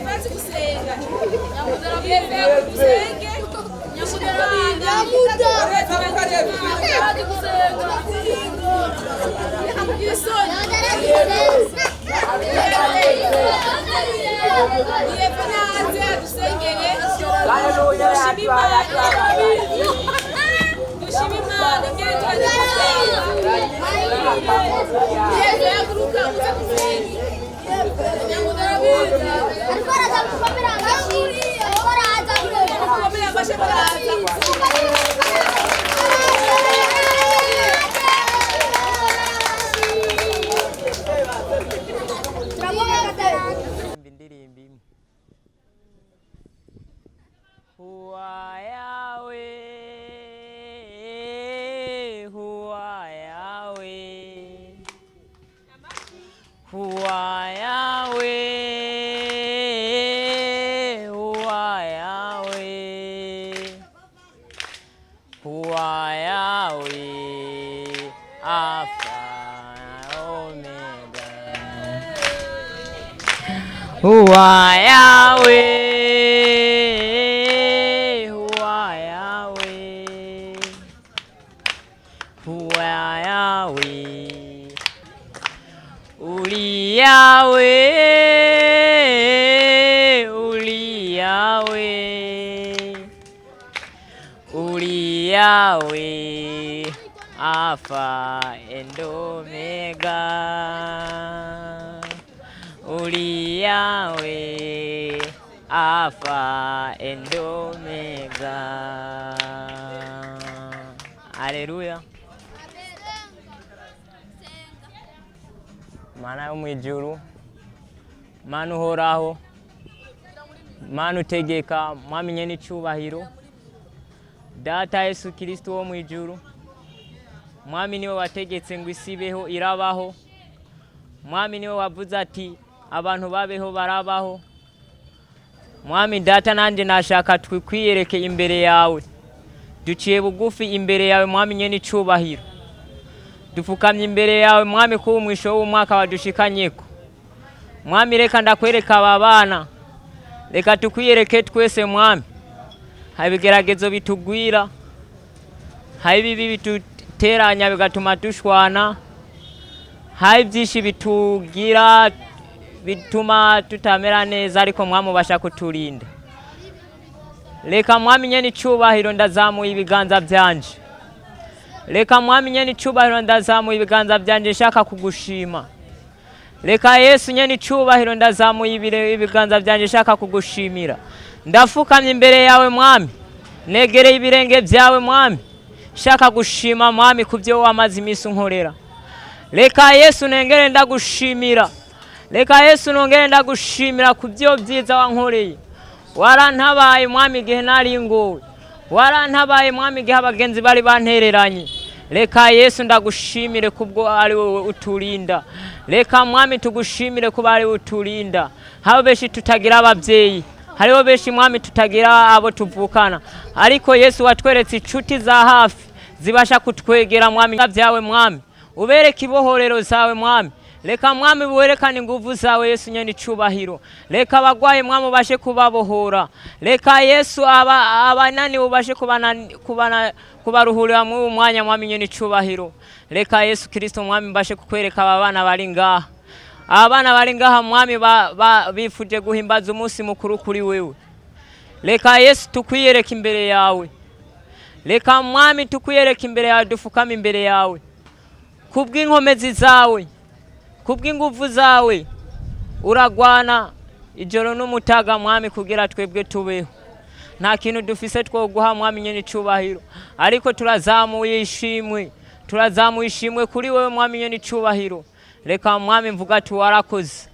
Yeva gusenga. Yeva gusenge. Yeva naze adusengere. Dushime Imana. Dushime Imana ingene twaje gusenga. Yeva haguruka uze gusenga. Mukomere amashyi baraza. Indirimbo imwe. Huwa yawe, huwa yawe, huwa yawe, huwa yawe, huwa yawe, Alfa Omega. Huwa Yahweh, Huwa Yahweh, Huwa Yahweh, Uri Yahweh, Uri Yahweh, Uri Yahweh, Alpha and Omega. Uri Yahweh, Alpha and Omega. Haleluya. Mana yo mwijuru, Mana uhoraho, Mana utegeka, mwamenye n'icubahiro, Data Yesu Kristo wo mwijuru, Mwami niwe wategetse ngo isi ibeho irabaho, Mwami niwe wavuze ati abantu babeho barabaho. Mwami Data, nanje nashaka twikwiyereke imbere yawe, duciye bugufi imbere yawe Mwami nyene icubahiro, dupfukamye imbere yawe Mwami, kuba umwisho w'umwaka wadushikanyeko. Mwami, reka ndakwereka aba bana, reka tukwiyereke twese Mwami. Hari ibigeragezo bitugwira, hari ibibi bituteranya bigatuma dushwana, hari byinshi bitugira bituma tutamera neza, ariko Mwami ubasha kuturinda. Reka Mwami nyene icubahiro, ndazamuye ibiganza byanje. Reka Mwami nyene icubahiro, ndazamuye ibiganza byanje nshaka kugushima. Reka Yesu nyene icubahiro, ndazamuye ibiganza byanje nshaka kugushimira. Ndafukamye imbere yawe Mwami, negereye ibirenge byawe Mwami, nshaka gushima Mwami ku byo wamaze iminsi unkorera. Reka Yesu nengere ndagushimira. Reka Yesu nongere ndagushimira ku byo byiza wankoreye. Warantabaye Mwami igihe nari ngowe, warantabaye Mwami igihe abagenzi bari bantereranye. Reka Yesu ndagushimire kubwo ari wowe uturinda. Reka Mwami tugushimire kuba ari wowe uturinda. Habo benshi tutagira ababyeyi, hariho benshi Mwami tutagira abo tuvukana, ariko Yesu watweretse inshuti za hafi zibasha kutwegera Mwami byawe Mwami, ubereke ibohorero zawe Mwami. Reka Mwami werekane inguvu zawe Yesu nyene icubahiro. Reka abagwayi Mwami ubashe kubabohora. Reka Yesu abananiwe ubashe kubaruhurira muri uyu mwanya Mwami nyene icubahiro. Reka Yesu Kristo Mwami mbashe kukwereka aba bana bari ngaha. Aba bana bari ngaha Mwami bifuje guhimbaza umunsi mukuru kuri wewe. Reka Yesu tukwiyereke imbere yawe. Reka Mwami tukwiyereke imbere yawe, dufukame imbere yawe. Kubw'inkomezi zawe, kubw'inguvu zawe, uragwana ijoro n'umutaga Mwami kugira twebwe tubeho. Nta kintu dufise twoguha Mwami nyene icubahiro, ariko turazamuye ishimwe, turazamuye ishimwe kuri wewe Mwami nyene icubahiro. Reka Mwami mvuga ati warakoze,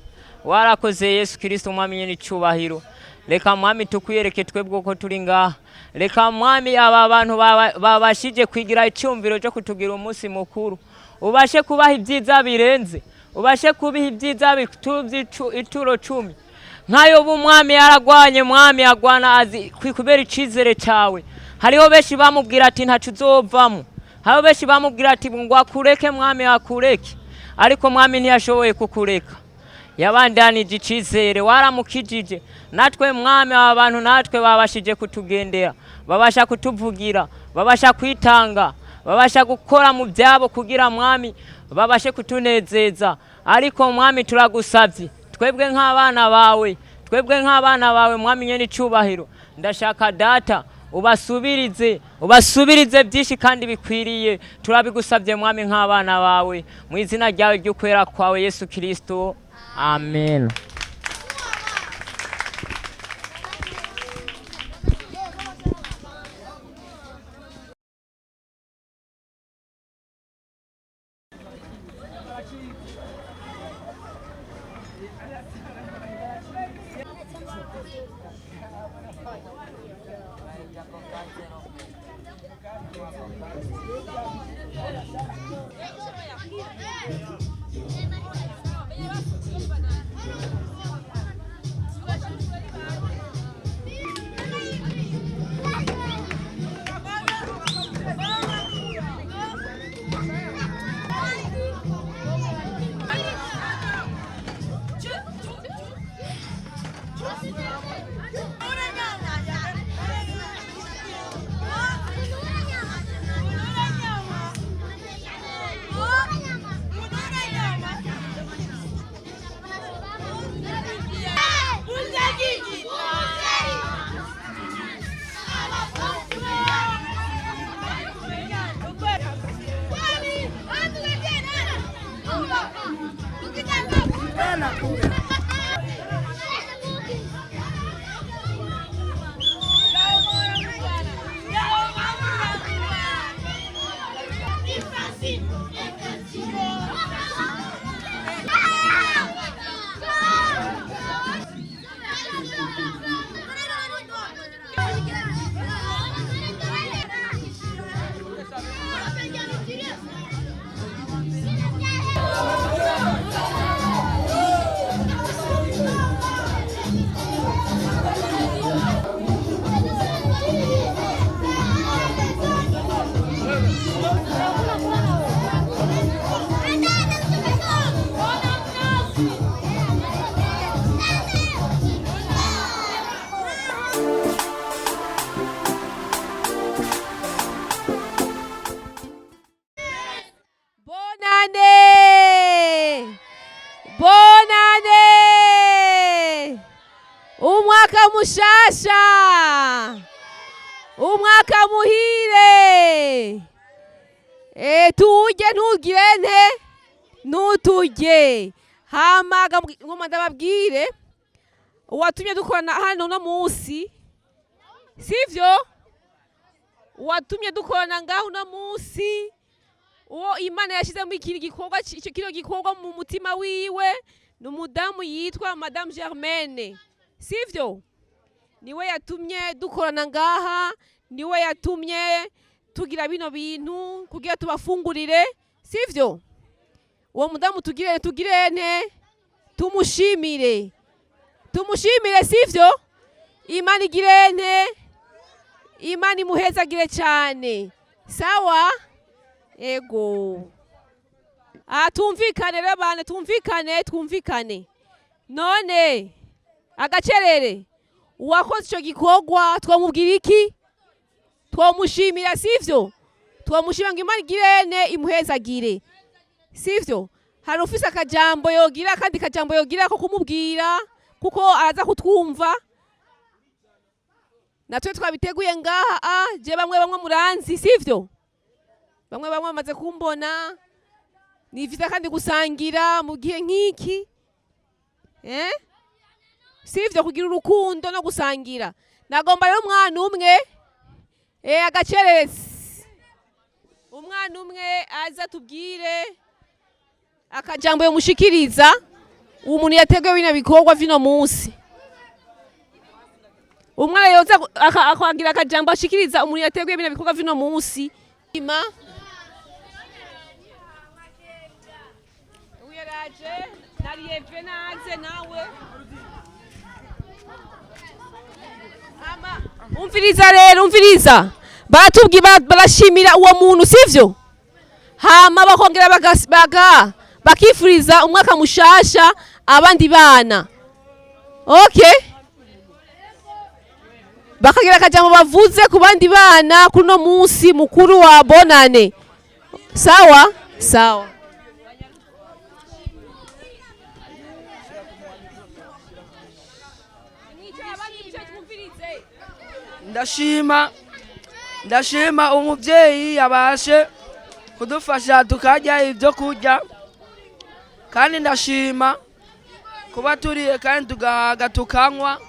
warakoze Yesu Kristo Mwami nyene icubahiro. Reka Mwami tukwiyereke twebwe ko turi ngaha. Reka Mwami aba bantu babashije kwigira icyumviro cyo kutugira umunsi mukuru, ubashe kubaha ibyiza birenze, ubashe kubiha ibyiza ituro 10. Nkayo ubu Mwami yaragwanye, Mwami agwana azi kubera icizere cyawe. Hariho benshi bamubwira ati ntaco uzovamo, hariho benshi bamubwira ati ngo akureke Mwami akureke, ariko Mwami ntiyashoboye kukureka. Yabandanije icizere, waramukijije. Natwe Mwami, aba bantu natwe babashije kutugendera, babasha kutuvugira, babasha kwitanga, babasha gukora mu byabo kugira, Mwami, babashe kutunezeza. Ariko Mwami, turagusabye twebwe nk'abana bawe, twebwe nk'abana bawe, Mwami nyene icubahiro, ndashaka Data ubasubirize, ubasubirize byinshi kandi bikwiriye. Turabigusabye, Mwami, nk'abana bawe, mu izina ryawe ry'ukwera kwawe Yesu Kristo, amen. Bonane! Bonane! Umwaka mushasha! Umwaka muhire! Tuwurye ntugire nte? Ntuturye! Hama ngoma ndababwire, uwatumye dukorana hano uno munsi, sivyo? Uwatumye dukorana ngaho uno munsi, uwo Imana yashizemo iki gikorwa, ico kino gikorwa mu mutima wiwe, ni umudamu yitwa Madame Germaine, sivyo? Niwe yatumye dukorana ngaha, niwe yatumye tugira bino bintu kugira tubafungurire, sivyo? Uwo mudamu tugire, tugire nte? Tumushimire, tumushimire, sivyo? Imana igire nte? Imana imuhezagire cyane. Sawa. Ego. Ah, tumvikane rero bana, tumvikane, twumvikane. None agacerere, uwakoze ico gikorwa twamubwira iki? Twamushimira, sivyo? Twamushimira ngo Imana igirene imuhezagire, sivyo? Hari ufise akajambo yogira, akandi kajambo yogira ko kumubwira, kuko araza kutwumva. Natwe twabiteguye ngaha, je bamwe bamwe muranzi, sivyo? Bamwe bamwe bamaze kumbona. Ni vyiza kandi gusangira mu gihe nk'iki, eh? Sivyo? Kugira urukundo no gusangira. Nagomba rero umwana umwe, agacereresi, umwana umwe aza tubwire akajambo yomushikiriza uwo muntu yateguye bino bikorwa vino munsi. Umwana yoza akagira akajambo ashikiriza umuntu yateguye bino bikorwa vino munsi. Ima uyaraje nariyeve naze nawe. Ama umviriza rero, umviriza, baratubwira, barashimira uwo muntu, sivyo? Hama bakongera bakifuriza umwaka mushasha. abandi bana. Okay, bakagira akajambo bavuze ku bandi bana kuno munsi mukuru wa Bonane. Sawa sawa. Ndashima umubyeyi yabashe kudufasha tukarya ibyo kurya, kandi ndashima kuba turiye kandi tugahaga tukanywa.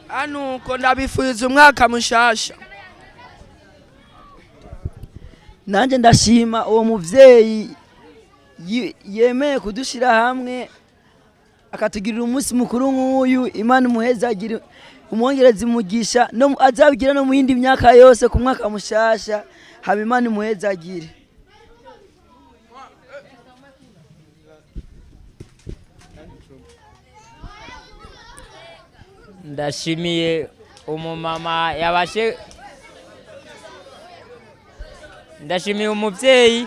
Anuko ndabifuriza umwaka mushasha. Nanjye ndashima uwo mubyeyi yemeye kudushyira hamwe akatugirira umunsi mukuru nk'uyu. Imana imuhezagire, umwongereza umugisha, no azabigira no mu yindi myaka yose ku mwaka mushasha. Haba Imana imuhezagire. Ndashimiye umumama yabashe, ndashimiye umubyeyi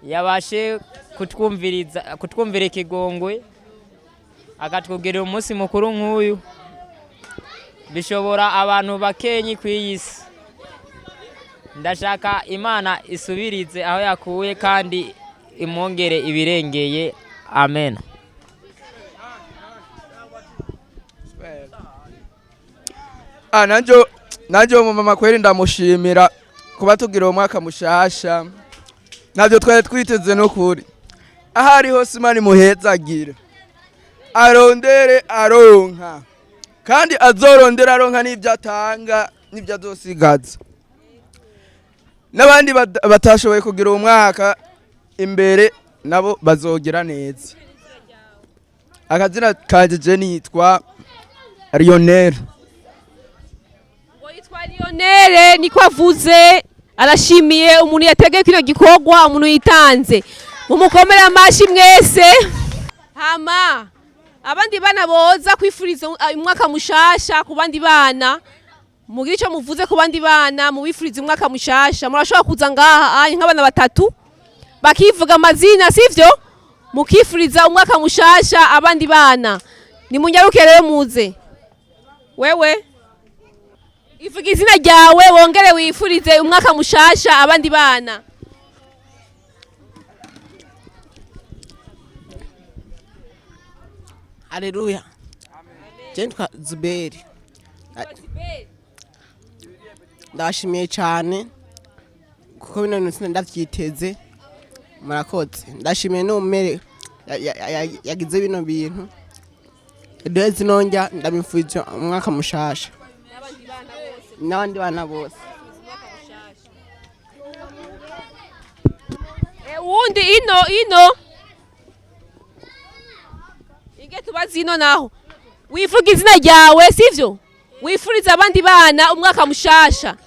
yabashe kutwumviriza, kutwumvira ikigongwe, akatwugirira umunsi mukuru nk'uyu. Bishobora abantu bakenyi ku iyi si. Ndashaka Imana isubirize aho yakuye kandi imwongere ibirengeye. Amen. Ah, nanje uwo mama kweri ndamushimira kuba tugira uwo mwaka mushasha. Ntabyo twari twiteze n'ukuri. Aho ari hose Imana imuhezagire, arondere aronka, kandi azorondera aronka n'ibyo atanga n'ibyo azosigaza. N'abandi batashoboye kugira uwo mwaka imbere nabo bazogira neza. Akazina kanje je nitwa Lionel. Ngo yitwa Lionel, niko avuze. Arashimiye umuntu yategeye kino gikorwa, umuntu yitanze. Mumukomere amashi mwese. Hama abandi bana boza kwifuriza umwaka mushasha ku bandi bana, mugire ico muvuze ku bandi bana, mubifurize umwaka mushasha. Murashobora kuza ngaha anye nk'abana batatu bakivuga amazina, sivyo? Mukifuriza umwaka mushasha abandi bana. Nimunyaruke rero muze. Wewe ivuga izina ryawe, wongere wifurize umwaka mushasha abandi bana. Haleluya. Je nitwa Zuberi. Ndashimiye cyane kuko bino bintu sinari ndavyiteze. Murakoze. Ndashimiye n'umumere yagize bino bintu. Duhe zino ndya, ndabifurije umwaka mushasha. N'abandi bana bose. Uwundi ino ino inge tubazi ino naho wivuga izina ryawe, sivyo? Wifuriza abandi bana umwaka mushasha.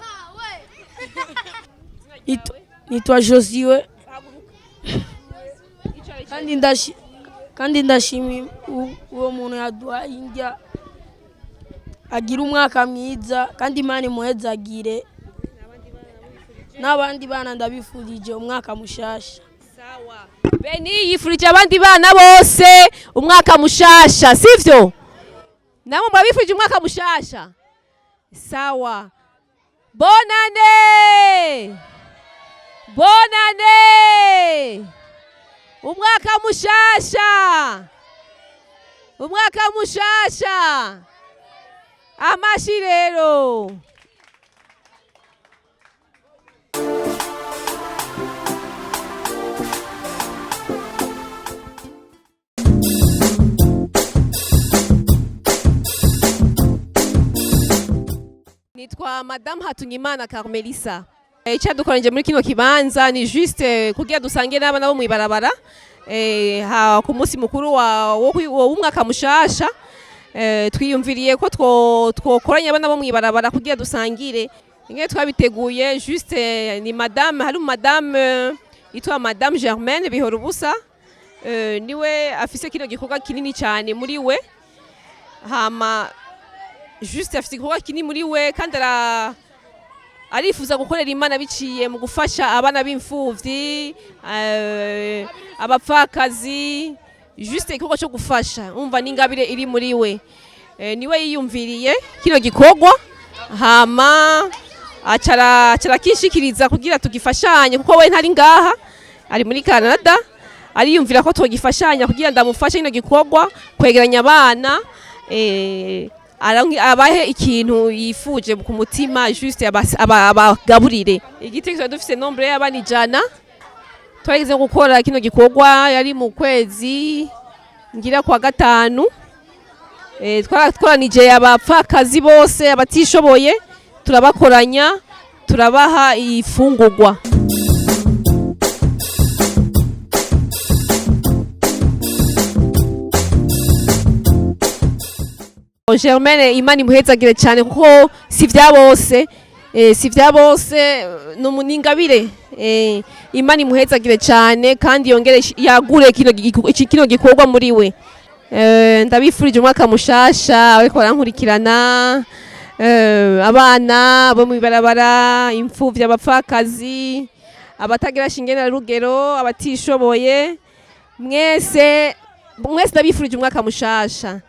Nitwa Josiwe, kandi ndashimiye uwo muntu yaduhaye indya, agira umwaka mwiza kandi Imana imuhezagire. N'abandi bana ndabifurije umwaka mushasha. Beni yifurije abandi bana bose umwaka mushasha, sivyo? Namwe murabifurije umwaka mushasha. Sawa. Bonane, bonane, umwaka mushasha, umwaka mushasha. Amashi rero. Nitwa Madame Hatungimana Carmelisa. Icyadukoranyije muri kino kibanza ni juste kugira dusange n'abana bo mw'ibarabara ha ku munsi mukuru wa w'umwaka mushasha. Twiyumviriye ko twokoranya abana bo mw'ibarabara kugira dusangire. Ingene twabiteguye juste ni madame, hari madame yitwa Madame Germaine Bihorubusa, niwe afise kino gikorwa kinini cyane muri we. Hama juste afite igikorwa kinini muri we kandi arifuza gukorera Imana biciye mu gufasha abana b'imfuvyi, abapfakazi, Juste igikorwa cyo gufasha, umva n'ingabire iri muri we. Niwe yiyumviriye kino gikorwa, hama acara kinshikiriza kugira tugifashanye, kuko we ntari ngaha, ari muri Canada. Ariyumvira ko tugifashanya kugira ndamufashe kino gikorwa, kwegeranya abana, abahe ikintu yifuje ku mutima, juste abagaburire. Igiti twari dufise nombre y'abana 100. Twageze gukora kino gikorwa yari mu kwezi ngira kwa gatanu. Twarakoranije abapfakazi bose, abatishoboye, turabakoranya, turabaha ifungurwa. Germaine, Imana imuhezagire cyane, kuko si vya bose, si vya bose, ni ingabire. Imana imuhezagire cyane kandi yongere yagure kino gikorwa muri we. Ndabifurije umwaka mushasha ariko barankurikirana, abana bo mw'ibarabara, imfuvyi, abapfakazi, abatagira shinge na rugero, abatishoboye, mwese mwese ndabifurije umwaka mushasha.